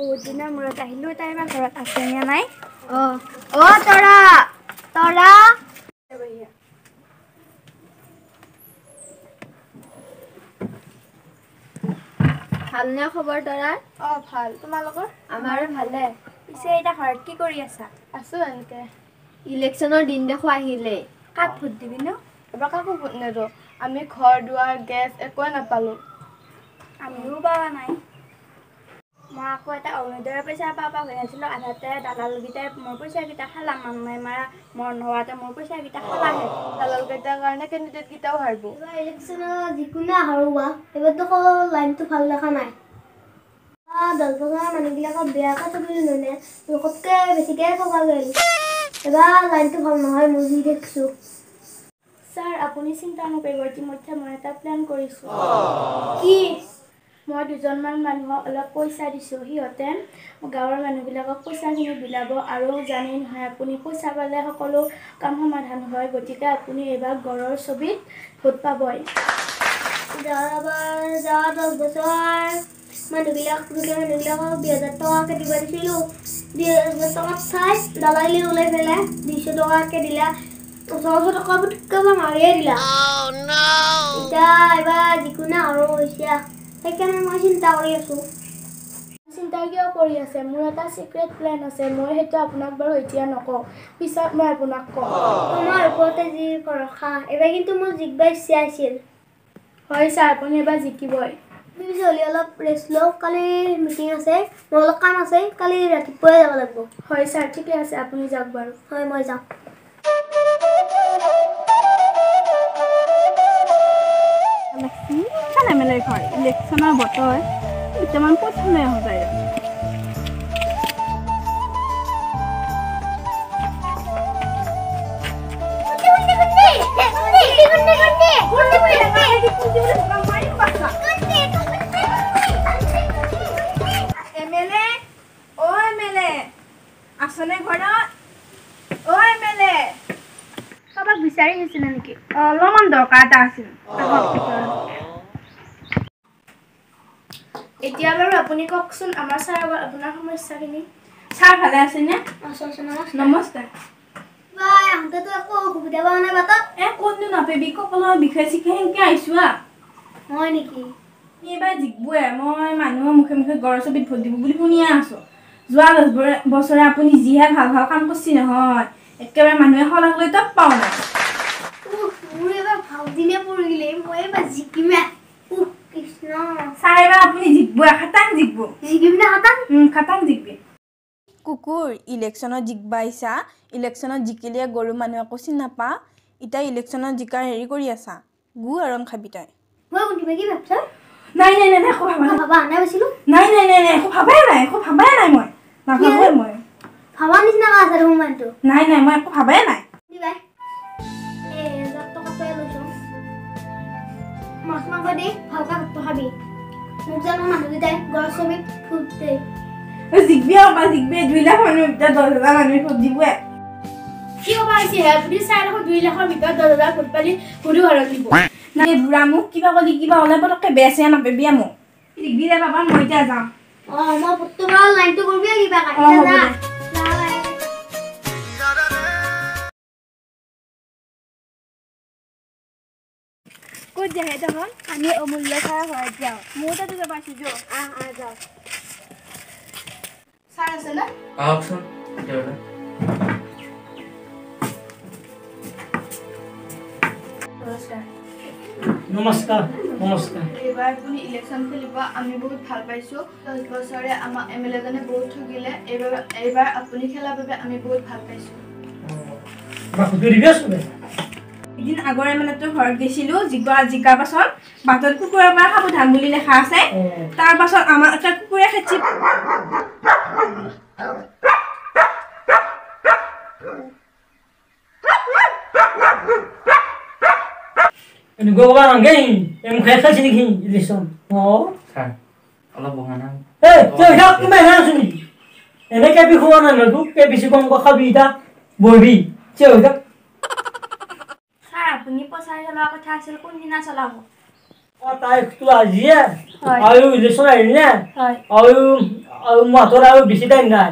বহুত দিনৰ মূৰত আহিলোঁ, তাই বা ঘৰত আছে নে নাই। অঁ অঁ তৰা তৰা, ভালনে খবৰ তৰাৰ? অঁ ভাল, তোমালোকৰ? আমাৰো ভালে। পিছে এতিয়া ঘৰত কি কৰি আছা? আছোঁ এনেকে। ইলেকশ্যনৰ দিন দেখো আহিলে, কাক ভোট দিবি নো? এবাৰ কাকো ভোট নিদিওঁ, আমি ঘৰ দুৱাৰ গেছ একোৱে নাপালোঁ। আমিও পোৱা নাই। মই আকৌ এটা অৰুণোদয়ৰ পইচা পাব হৈ আছিলোঁ, আধাতে দালালকেইটাই মোৰ পইচাকেইটা খালা, মানুহে মাৰা মোৰ নোহোৱাতে মোৰ পইচাকেইটা খালাহে। দালালকেইটাৰ কাৰণে কেণ্ডিডেটকেইটাও হাৰিব। এইবাৰ ইলেকশ্যনত যিকোনো হাৰোৱা, এইবাৰতো লাইনটো ভাল দেখা নাই। দল বছৰৰ মানুহবিলাকক বেয়াকৈ ঠগিলো নহয়, লোকতকৈ বেছিকৈ ঠগা গ'ল। এইবাৰ লাইনটো ভাল নহয়, মই যি দেখিছোঁ। ছাৰ আপুনি চিন্তা নকৰিব, ইতিমধ্যে মই এটা প্লেন কৰিছোঁ। কি? মই দুজনমান মানুহক অলপ পইচা দিছোঁ, সিহঁতে গাঁৱৰ মানুহবিলাকক পইচাখিনি বিলাব। আৰু জানেই নহয় আপুনি, পইচা পালে সকলো কাম সমাধান হয়। গতিকে আপুনি এইবাৰ গড়ৰ ছবিত ভোট পাবই। যোৱাবাৰ যোৱা 10 বছৰ মানুহবিলাক, দুখীয়া মানুহবিলাকক 2000 টকাকৈ দিব দিছিলোঁ। 2000 টকাত চাই দালালি ওলাই পেলাই 200 টকাকৈ দিলা, 600 টকা পুটুককৈ মাৰিয়ে দিলা। এতিয়া এইবাৰ যিকোনো আৰু হৈছে, সেইকাৰণে মই চিন্তা কৰি আছোঁ। চিন্তা কিয় কৰি আছে? মোৰ এটা চিক্ৰেট প্লেন আছে, মই সেইটো আপোনাক বাৰু এতিয়া নকওঁ, পিছত মই আপোনাক কওঁ। তোমাৰ ওপৰতে যি ভৰসা, এইবাৰ কিন্তু মোৰ জিকিব ইচ্ছা আছিল। হয় ছাৰ, আপুনি এবাৰ জিকিবই। পিছে হ'লে অলপ ৰেষ্ট লওঁ, কালি মিটিং আছে, মোৰ অলপ কাম আছে, কালি ৰাতিপুৱাই যাব লাগিব। হয় ছাৰ, ঠিকে আছে, আপুনি যাওক বাৰু। হয়, মই যাওঁ। এম এল এ ঘৰ, ইলেকশ্যনৰ বতৰ, দুটামান পইচা লৈ আহোঁ যায়। এম এল এ, অ এম এল এ আছনে ঘৰত? অ এম এল এ, কাৰোবাক বিচাৰি আহিছিলে নেকি? অলপমান দৰকাৰ এটা আছিল। আহক ভিতৰত। এতিয়া বাৰু আপুনি কওকচোন আমাৰ ছাৰৰ আগত আপোনাৰ সমস্যাখিনি। ছাৰ ভালে আছেনে? আছোঁ আছোঁ, নমস্কাৰ। নমস্কাৰ। বাই, আহোঁতেতো একো অসুবিধা পোৱা নাই বাটত? এ ক'তনো নাপাবি, কঁকালৰ বিষে চিষে সেনেকৈ আহিছোঁ আ। হয় নেকি? এইবাৰ জিকিবই, মই মানুহৰ মুখে মুখে গড়ৰ ছবিত ভোট দিব বুলি শুনিয়ে আছোঁ। যোৱা 10 বছৰে আপুনি যিহে ভাল ভাল কাম কৰিছে নহয়, একেবাৰে মানুহে শলাগ লৈ তত পোৱা নাই। মোৰ এইবাৰ ভাল দিনে পৰিলে, মই এইবাৰ জিকিমে। উহ কৃষ্ণ। ছাৰ এইবাৰ আপুনি জিকিবই, খাটাং জিকিব। জিকিম নে খাটাং? খাটাং জিকিবি। কুকুৰ, ইলেকশ্যনত জিকিব আহিছা, ইলেকশ্যনত জিকিলে গৰু মানুহে একো চিনি নাপা, এতিয়া ইলেকশ্যনত জিকাৰ হেৰি কৰি আছা, গু আৰণ খাবি তই। মই কোনটো কি ভাবছা? নাই নাই নাই, একো ভাবা নাই। ভাবা নাই কৈছিলো? নাই নাই নাই নাই, একো ভাবাই নাই, একো ভাবাই নাই মই, নাভাবোৱে মই। ভাবা নিচিনা আছে দেখোন মানুহটো। নাই নাই, মই একো ভাবাই নাই। দিবাই এই 1000 টকাটোৱে লৈছোঁ, মাছ মাংস দি ভালকৈ ভাতটো খাবি। মোক জানো মানুহকেইটাই গড় ছবিত ভোট দে। জিকিবি আৰু বা জিকিবি, 2 লাখ মানুহৰ ভিতৰত 10,000 মানুহে ভোট দিবই। কি ক'ব আহিছে হে আপুনি? ছাৰ দেখোন 2 লাখৰ ভিতৰত 10,000 ভোট পালি গৰু হাৰত দিব। নাই বুঢ়া, মোক কিবা ক'লি কিবা হ'লে পটককৈ বেয়া চেয়া নাপাবি মোক। জিকিবি দে বাবা, মই এতিয়া যাওঁ। অঁ, মই ভোটটো বাৰু লাইনটো কৰিবি কিবা। অঁ, হ'ব দে। ক'ত যাহে তহঁত? আমি অমূল্য ছাৰৰ ঘৰত যাওঁ। মোৰ তাতে যাব আছোঁ, যো। আহ আহ যাওঁ। ছাৰ আছেনে? আহকচোন ভিতৰলৈ। নমস্কাৰ। নমস্কাৰ নমস্কাৰ। এইবাৰ আপুনি ইলেকশ্যন খেলিব, আমি বহুত ভাল পাইছোঁ। 10 বছৰে আমাক এম এল এজনে বহুত ঠগিলে, এইবাৰ আপুনি খেলাৰ বাবে আমি বহুত ভাল পাইছোঁ। এদিন আগৰে মানে তোৰ ঘৰত গৈছিলো, জিকাৰ পাছত বাটত কুকুৰৰ পৰা সাৱধান বুলি লেখা আছে। তাৰ পাছত আমাক এটা কুকুৰে খেচি এনেকুৱা ক'ব নালাগে, এই মুখে খাইছে নেকি ইলেকশ্যন? অঁ অলপ বহা না। এই তই কিমান আছো নেকি? এনে কেবি খোৱা নাই নহয় তোক, কেবি কমকৈ খাবি, এতিয়া বহিবি থিয় হৈ থাক। ছাৰ আপুনি প্ৰচাৰ চলোৱাৰ কথা আছিল, কোনদিনা চলাব? অঁ তাৰিখটো আজিয়ে, আৰু ইলেকশ্যন আহিল নে? আৰু আৰু মোৰ হাতত আৰু বেছি টাইম নাই।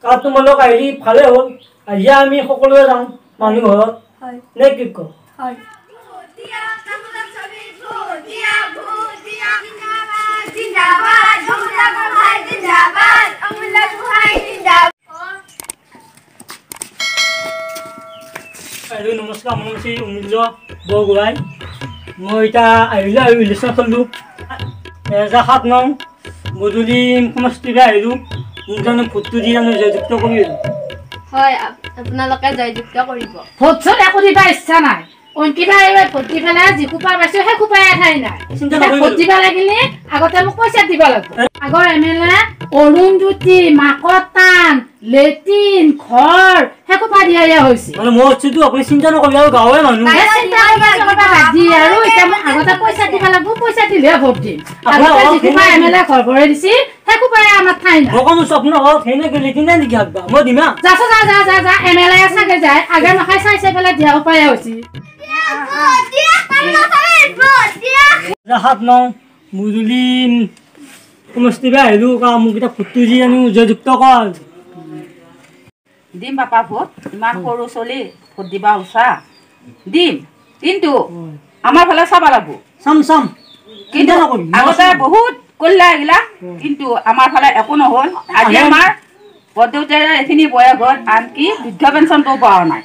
কাৰণ তোমালোক আহিলি ভালে হ'ল, আজি আমি সকলোৱে যাওঁ মানুহ ঘৰত, নে কি কওঁ? নমস্কাৰ, মোৰ শ্ৰী অমূল্য বৰগোহাঁই। মই এতিয়া আহিলোঁ আৰু ইলেকশ্যন খেলিলোঁ 2007 নং গধূলি সমষ্টিৰে আহিলোঁ। মোক জানো ভোটটো দি জানো জয়যুক্ত কৰি। হয়, আপোনালোকে জয়যুক্ত কৰিব। ভোট চোট একো দিবা ইচ্ছা নাই। কিবা এইবাৰ ভোট দি পেলাই যি খোপা পাইছো সেই খোপাই এঠাই নাই। ভোট দিবা লাগিলে আগতে মোক পইচা দিব লাগিব। আগৰ এম এল এ অৰুণজ্যোতি, মাকতান, লেট্ৰিন ঘৰ সেই খোপা দিয়া হৈছে। চিন্তা নকৰিব, গাঁৱৰে মানুহ। আৰু এতিয়া মোক আগতে পইচা দিব লাগিব, পইচা দিলেহে ভোট দিম। আগতে যি খোপা এম এল এ ঘৰ ভৰাই দিছিল সেই খোপাই আমাৰ ঠাই নাই। যাচো যা যা যা যা, এম এল এ চাগে যায় আগে নাখাই চাই চাই পেলাই দিয়া উপায়ে হৈছে। 7 নং গধূলি সমষ্টিৰ আহিলোঁ, মোক এতিয়া ভোটটো দি জানো জয়যুক্ত কৰ। দিম বাপা ভোট, ইমান সৰু চলি ভোট দিবা উচা দিম, কিন্তু আমাৰ ফালে চাব লাগিব। চাম চাম, কিন্তু আগতে বহুত কৰিলা এইগিলা, কিন্তু আমাৰ ফালে একো নহ'ল। আজি আমাৰ বৰদেউতাৰে এইখিনি বয়স হ'ল, আনকি বৃদ্ধ পেঞ্চনটোও পোৱা নাই,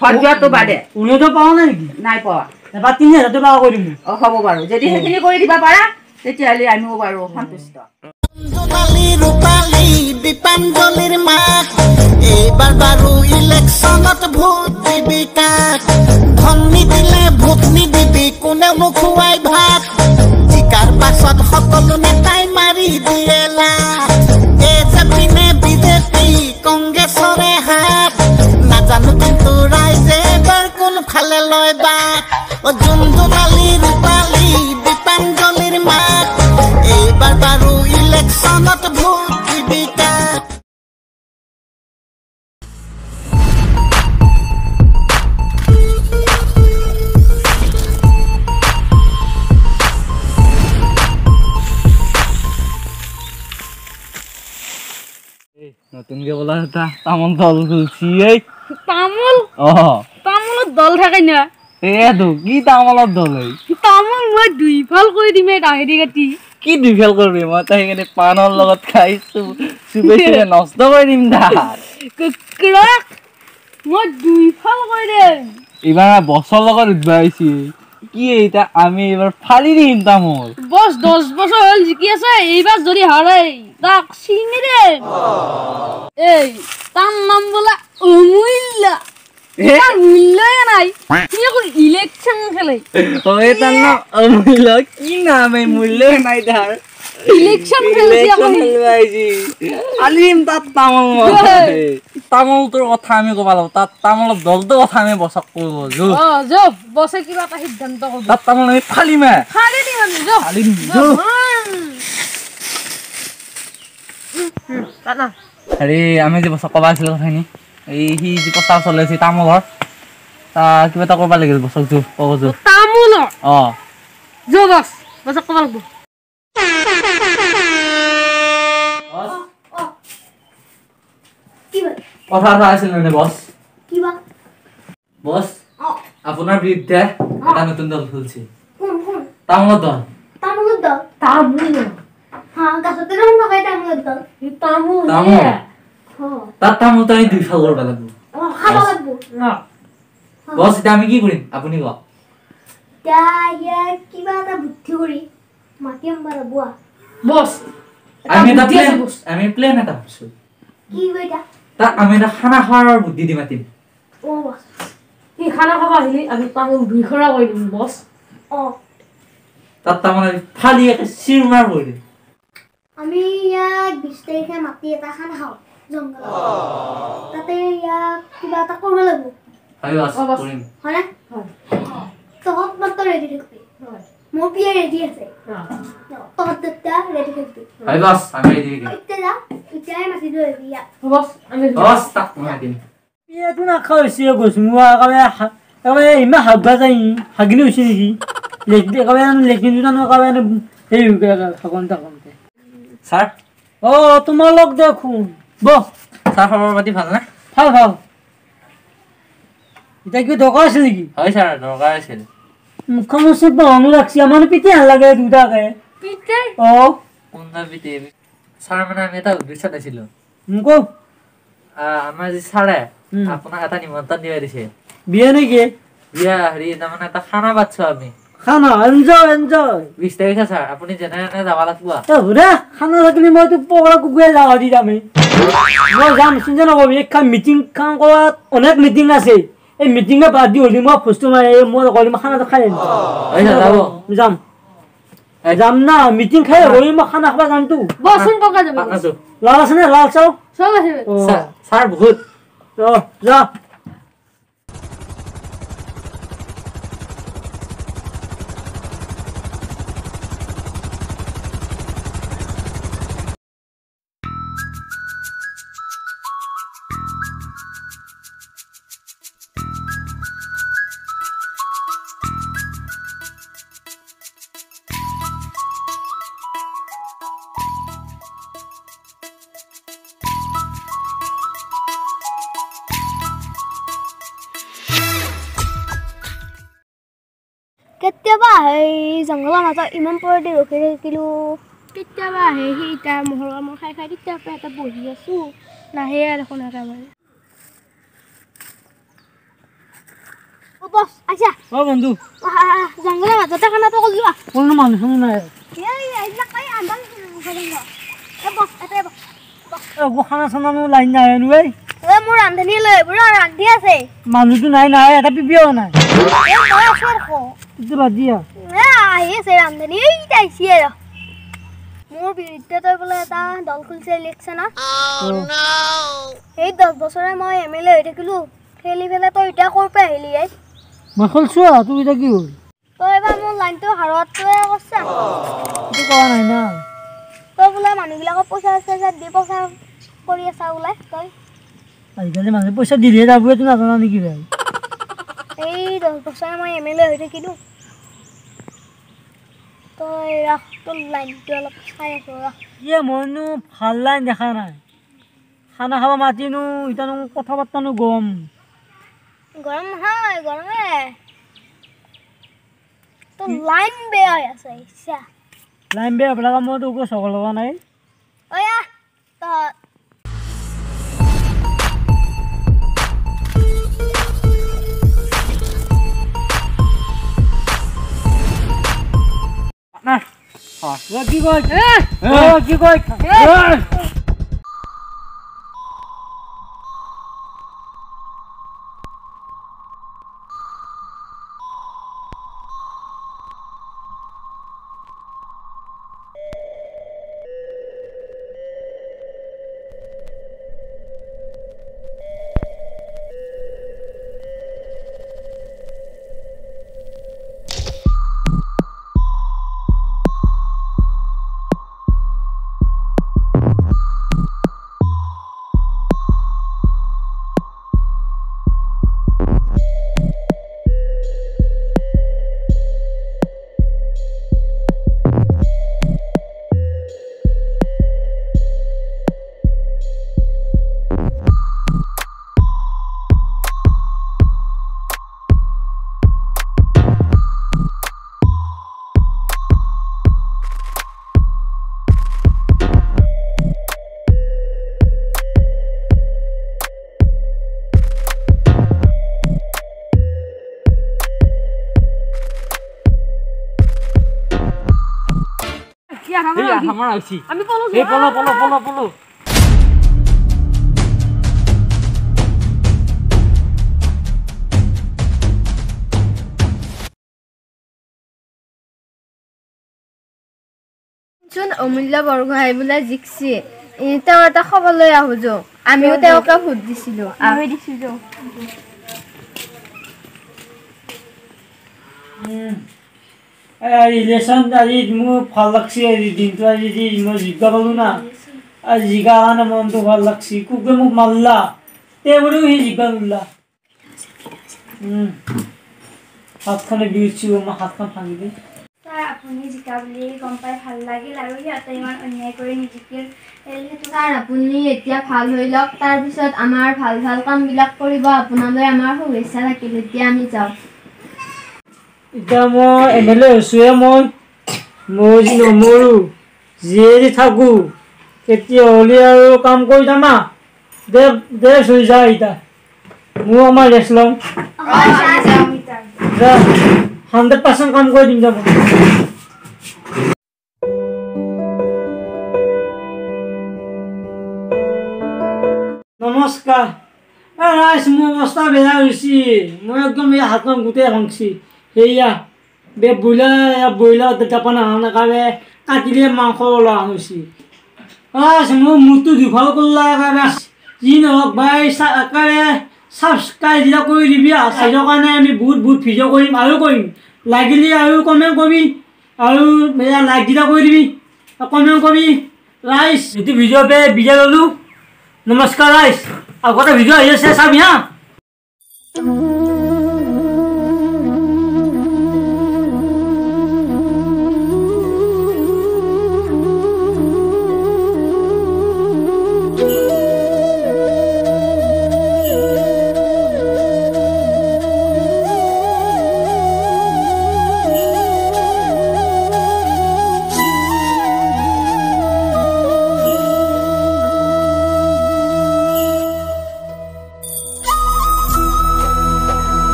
ঘৰ যোৱাটো বাদে। পোৱা নাই নেকি? নাই পোৱা। এবাৰ 3000 টকা কৰি দিম। অ হ'ব বাৰু, যদি সেইখিনি কৰি দিব পাৰা তেতিয়াহ'লে আমিও বাৰু সন্তুষ্ট। ৰূপালী দীপাঞ্জলিৰ মাক, এইবাৰ বাৰু ইলেকশ্যনত ভোট দিবি কাক? ধন নিদিলে ভোট নিদিবি, কোনেও নোখোৱাই ভাত। জিকাৰ পাছত সকলো নেতাই মাৰি দিয়ে লাত। এই জাপিনে বিজেপি কংগ্ৰেছৰে হাত, নাজানো কিন্তু ৰাইজে এবাৰ কোনফালে লয় বাট। যোন জোনালী ৰূপালী দীপাঞ্জলিৰ মাক, এইবাৰ বাৰু ইলেকশ্যনত ভোট দিবি কাক? নতুনকে বোলা এটা তামোল দল খুলছি। এই তামোল? অ, তামোলৰ দল থাকে না। এইটো কি তামোলৰ দল? এই তামোল মই দুই ফাল কৰি দিম, ডাঙেৰি কাটি। কি দুই ফাল কৰিবি? মই তো সেইকাৰণে পাণৰ লগত খাই চুপে চুপে নষ্ট কৰি দিম তাক। কুকুৰক মই দুই ফাল কৰি দিম। এইবাৰ বছৰ লগত উঠবা আহিছি কি এতিয়া, আমি এইবাৰ ফালি দিম তামোল। বছ 10 বছৰ হ'ল জিকি আছে, এইবাৰ যদি হাৰে তাক চিনি দিম। এই তাৰ নাম বোলা অমূল্য, তাৰ মূল্যই নাই, সি আকৌ ইলেকশ্যন খেলে। তাৰ নাম অমূল্য, কি নাম এই, মূল্যই নাই তাৰ। ইলেকশ্যন খেলছি। আলিম তাত তামোল, তামোলটোৰ কথা আমি ক'ব লাগিব, তাত তামোলৰ দলটোৰ কথা আমি বছক কৰিব। বছে কিবা এটা সিদ্ধান্ত কৰিব। তাত তামোল আমি ফালিমে, ফালি দিম আমি। ফালি দিম। হেৰি আমি যে বছক ক'ব আছিলো কথাখিনি, এই সি যি প্ৰচাৰ চলাইছে তামোলৰ, তা কিবা এটা কৰিব লাগিল। বছক যো ক'ব যো তামোলৰ। অ যো বছ, বছক ক'ব লাগিব। কথা এটা আছিল মানে বছ। কিবা বছ, আপোনাৰ বিৰুদ্ধে এটা নতুন দল খুলছি। তামোলৰ দল। তামোলৰ দল? তামোল। হা, গাছতে দেখোন থাকে তামোলৰ দল। তামোল। তামোল তাত তামোলটো আমি দুই ফাল কৰিব লাগিব। খাব লাগিব। বছ এতিয়া আমি কি কৰিম আপুনি কওক। এতিয়া ইয়াৰ কিবা এটা বুদ্ধি কৰি মাতি আনিব লাগিব। বছ আমি এটা প্লেন, আমি প্লেন এটা ভাবছো। কি এতিয়া? তাক আমি এটা খানা খোৱাৰ বুদ্ধি দি মাতিম। অ বছ, কি খানা খাব আহিলি আমি তামোল দুই খৰা কৰি দিম বছ। অ তাত তামোল ফালি একে চিৰমাৰ কৰি দিম। আমি ইয়াক 20 তাৰিখে মাতি এটা খানা খাওঁ জংঘলত, তাতে ইয়াক কিবা এটা কৰিব লাগিব। হয় বছ, কৰিম। হয়নে? তহঁত মাত্ৰ ৰেডি থাকিবি, মোৰ পিয়ে ৰেডি আছে, তহঁত দুটা ৰেডি থাকিবি। হয় বছ, আমি ৰেডি থাকিম। এতিয়া যা, এতিয়াই মাতি লৈ আহিবি ইয়াক। বছ আমি বছ তাক মাতিম। পিয়েটো নাখা হৈছে গছমুৱা, একেবাৰে ইমান হাগবা যায়, হাগিনি হৈছে নেকি? একেবাৰে লেট্ৰিনটো জানো একেবাৰে সেই থাকোঁতে থাকোঁতে। ছাৰ অ তোমালোক দেখোন বহ। ছাৰ খবৰ পাতি ভাল নে? ভাল ভাল। এতিয়া কিবা দৰকাৰ আছিল নেকি? হয় ছাৰ, দৰকাৰ আছিল। মুখখন ওচৰত বহানো লাগছি, আমাৰ পিটি ভাল লাগে দুটাকে। অ কোনটা পিটি ছাৰ? মানে আমি এটা উদ্দেশ্যত আছিলো। কওঁ। আমাৰ যি ছাৰে আপোনাক এটা নিমন্ত্ৰণ দিয়া দিছে। বিয়া নেকি? বিয়া হেৰি তাৰমানে এটা খানা পাতছো আমি। খানা? Enjoy enjoy. 20 তাৰিখে ছাৰ, আপুনি যেনে তেনে যাব লাগিব। সুধা খানা থাকিলে মইতো পগলা কুকুৰে যাব দি যামেই। মই যাম, চিন্তা নকৰিবি। এইখন মিটিংখন কৰাত অনেক মিটিং আছে, এই মিটিঙে বাদ দি হ'লে মই ফস্তু মাৰি মই কৰিম, খানাটো খাই আহিম। যাম যাম না, মিটিং খাই হৈ মই খানা খাব যামতো। লাল আছে নে? লাল চাও ছাৰ বহুত। অ যা। কেতিয়াবা এই জংঘলৰ মাজত ইমান পৰতে ৰখি থাকিলোঁ। কেতিয়াবা আহে সি এতিয়া মহৰ কামোৰ খাই খাই তেতিয়াৰ পৰা এটা বহি আছোঁ, নাহে আৰু দেখোন একেবাৰে। অ বছ আচ্ছা। অ বন্ধু, জংঘলৰ মাজতে খানাটো কৰিলোঁ। কোনো মানুহ চানুহ নাই। খানা চানানো লাইন নাই নো? এই মোৰ ৰান্ধনী লৈ আহিব, ৰান্ধি আছে। মানুহটো নাই নাই, এটা পিপিও নাই। মই আছো আৰু বাদ দিয়া। আহি আছে ৰান্ধনী, এই আহিছে আৰু। মোৰ বিৰুদ্ধে তই বোলে এটা দল খুলিছে ইলেকশ্যনত। এই 10 বছৰে মই এম এল এ হৈ থাকিলোঁ, খেলি পেলাই তই এতিয়া ক'ৰ পৰা আহিলি? এই মই খেলছো, তোৰ এতিয়া কি হ'ল? তই এবাৰ মোৰ লাইনটো হাৰোৱাটোৱে কৰছা। এইটো কোৱা নাই না। তই বোলে মানুহবিলাকক পইচা চইচা দি পইচা কৰি আছা বোলে তই। আজিকালি মানুহে পইচা দিলেহে যাব, এইটো নাজানা নেকি ভাই? এই 10 বছৰে মই এম এল এ হৈ থাকিলোঁ। তই ৰাখ, তোৰ লাইনটো অলপ চাই আছোঁ ৰাখ। ইয়ে মইনো ভাল লাইন দেখা নাই। খানা খাব মাতিনো এতিয়ানো কথা বাৰ্তানো গৰম। গৰম নহয়, গৰমে তোৰ লাইন বেয়া হৈ আছে। ইচ্ছা লাইন বেয়া হ'লে মইতো একো চক লগা নাই। ঐ আহ তহঁত। কি কয়? কি কয়? আমি পলো পলো পলো পলো। চোন অমূল্য বৰগোহাঁই বোলে জিকছি, তেওঁ এটা খবৰ লৈ আহো যো। আমিও তেওঁকে ভোট দিছিলো। আমি দিছিলো। ইলেকশ্যন আজি মোৰ ভাল লাগছে। আজি দিনটো আজি যি মই জিকা পালোঁ না, আজি জিকা কাৰণে মনটো ভাল লাগছে। কুকুৰে মোক মাৰলা, তে বুলিও সি জিকা নোলা। হাতখনে বিউছি, মই হাতখন ভাঙি দিম। ছাৰ, আপুনি জিকা বুলি গম পাই ভাল লাগিল আৰু সিহঁতে ইমান অন্যায় কৰি নিজিকিল সেইটো। ছাৰ, আপুনি এতিয়া ভাল হৈ লওক, তাৰপিছত আমাৰ ভাল ভাল কামবিলাক কৰিব। আপোনালৈ আমাৰ শুভেচ্ছা থাকিল। এতিয়া আমি যাওঁ। এতিয়া মই এম এল এ হৈছোঁহে, মই মই যদি নমৰোঁ, জীয়াই থাকোঁ, তেতিয়াহ'লে আৰু কাম কৰি যাম। দে দে চৈ যা, এতিয়া ময়ো আমাৰ ৰেষ্ট লওঁ। যা, 100% কাম কৰি দিম যাব। নমস্কাৰ ৰাইজ, মোৰ অৱস্থা বেয়া হৈছে। মই একদম এই হাতখন গোটেই ভাংছি। সেয়া বে ব্ৰইলাৰ ব্ৰইলাৰ জাপান একেবাৰে কাটিলে মাংস ওলোৱা হৈছে। ৰাইজ, মোৰ মূৰটো দুফাল কৰিলা। একেবাৰে যি নহওক ভাই, একেবাৰে ছাবস্ক্ৰাইব দিলা কৰি দিবি। ৰাইজৰ কাৰণে আমি বহুত বহুত ভিডিঅ' কৰিম আৰু কৰিম। লাগিলে আৰু কমেণ্ট কৰিবি আৰু এয়া লাইক দিলা কৰি দিবি, কমেণ্ট কৰিবি। ৰাইজ, এইটো ভিডিঅ' পে বিদায় ল'লোঁ। নমস্কাৰ ৰাইজ, আগতে ভিডিঅ' আহি আছে, চাবি হা।